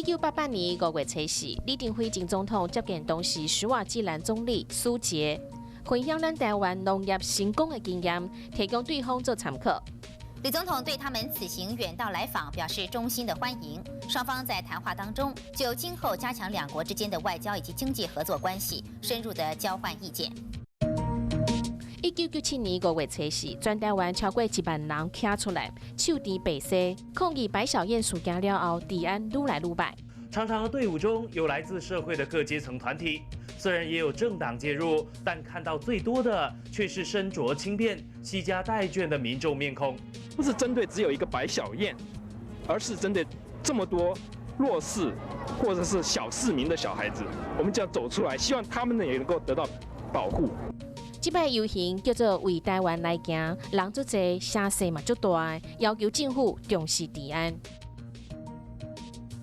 1988年5月初四，李登輝前總統接見當時史瓦濟蘭總理蘇傑，分享咱臺灣農業成功的經驗，提供對方做參考。李總統對他們此行遠道來訪表示衷心的歡迎。雙方在談話當中就今後加強兩國之間的外交以及經濟合作關係，深入的交換意見。1997年5月初四，全臺灣超過1萬人站出來，手持白紗抗議白小燕事件了後，治安愈來愈䆀。長長的隊伍中有來自社會的各階層團體，雖然也有政黨介入，但看到最多的卻是身着輕便、攜家帶眷的民眾面孔。不是針對只有一個白小燕，而是針對這麼多弱勢或者是小市民的小孩子，我們就要走出來，希望他們呢也能夠得到保護。這擺遊行叫做為臺灣來行，人足濟，聲勢嘛足大，要求政府重視治安。